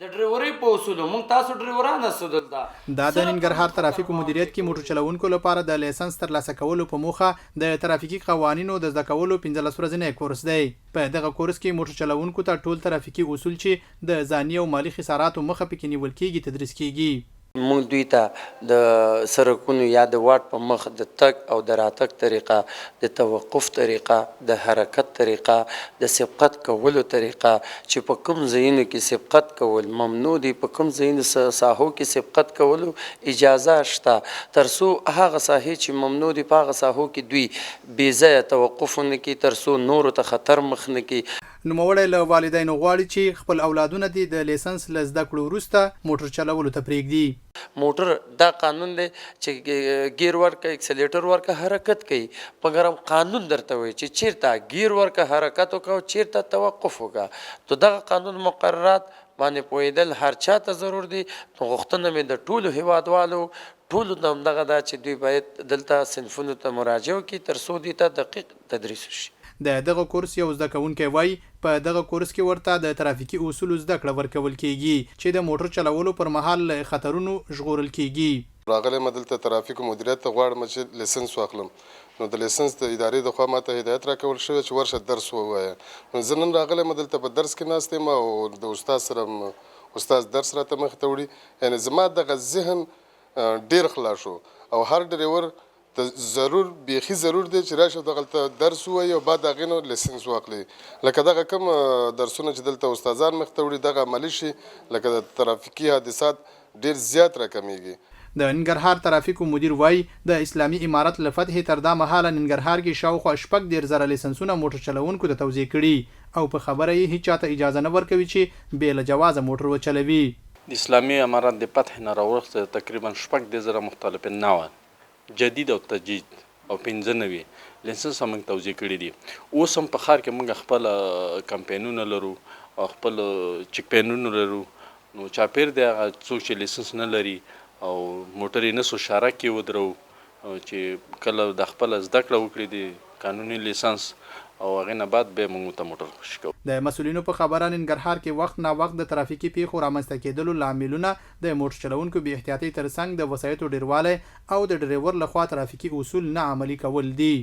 د ډریورۍ په اصولو مونږ تاسو ډریوران اسو دلته. دا د ننګرهار ترافیکو مدیریت کې موټر چلوونکو لپاره د لېسنس ترلاسه کولو په موخه د ترافیکي قوانینو د زده کولو 15 ورځنی کورس دی. په دغه کورس کې موټر چلوونکو ته ټول ترافیکي اصول چې د ځاني او مالي خساراتو مخه پکې نیول کېږي، تدریس کېږي. موږ دوی ته د سرکونو یا د واټ په مخ د تګ او د راتګ طریقه، د توقف طریقه، د حرکت طریقه، د سبقت کولو طریقه چې په کوم ځایونو کې سبقت کول ممنوع دي، په کوم ځایونو ساحو کې سبقت کولو اجازه شته، تر څو هغه ساحې چې ممنوع دي په هغه ساحو کې دوی بې ځایه توقف ونه کړي، تر څو نورو ته خطر مخ نه کړي. نوموړی له والدینو غواړي چې خپل اولادونه دې د لېسنس له زده کړو وروسته موټر چلولو ته پرېږدي. موټر دا قانون دی چې ګیر ورکړه، اکسلیټر ورکړه، حرکت کوي، مګر هم قانون درته وایي چې چیرته ګیر ورکړه حرکت وکړه او چیرته توقف وکړه. نو دغه قانون مقررات باندې پوهېدل هر چا ته ضرور دي. نو غوښتنه مې د ټولو هېوادوالو ټولو ته همدغه ده چې دوی باید دلته صنفونو ته مراجعه وکړي تر څو دوی ته دقیق تدریس وشي. د دغه کورس یو زده کوونکی وايي، په دغه کورس کې ورته د ترافیکي اصولو زده کړه ورکول کېږي چې د موټر چلولو پر مهال له خطرونو ژغورل کېږي. راغلی یم دلته ترافیکو مدیریت ته غواړم چې لیسنس واخلم نو د لیسنس د ادارې د خوا ماته هدایت راکول شوی چې ورشه درس ووایه نو زه نن راغلی یم دلته په درس کې ناست یم او د استاد سره استاد درس راته مخې ته وړي یعنې زما دغه ذهن ډیر خلاص شو او هر ډریور ته ضرور بیخي ضرور دی چې راشي دغلته درس ووایي او بعد هغې نه لیسنس واخلي لکه دغه کوم درسونه چې دلته استادان مخ ته وړي دغه عملي شي لکه د ترافیکي حادثات ډیر زیات راکمیږي. د ننګرهار ترافیکو مدیر وايي، د اسلامي امارت له فتحې تر دا مهاله ننګرهار کې شاوخوا 36 زره لیسنسونه موټر چلوونکو ته توزیع کړي او په خبره یې هیچا ته اجازه نه ورکوي چې بې له جوازه موټر وچلوي. د اسلامي امارت د فتحې نه راوروسته تقریباً 36 زره مختلف النوع جدید او تجدید او 95 لېسنسه موږ توزیع کړي دي. اوس هم په ښار کې موږ خپل کمپاینونه لرو او خپل چیک پاینونه لرو، نو چاپېر دی هغه څوک چې لېسنس نه لري او موټر یې نسو شارک کې ودروو چې کله د خپله زده کړه وکړي د قانوني لېسنس او هغې نه بعد بیا موږ ته موټر خوشي کوو. د مسؤلینو په خبره ننګرهار کې وخت ناوخت د ترافیکي پېښو رامنځته کېدلو لاملونه د موټر چلوونکو بې احتیاطۍ ترڅنګ د وسایطو ډېروالی او د ډرېور له خوا ترافیکي اصول نه عملي کول دي.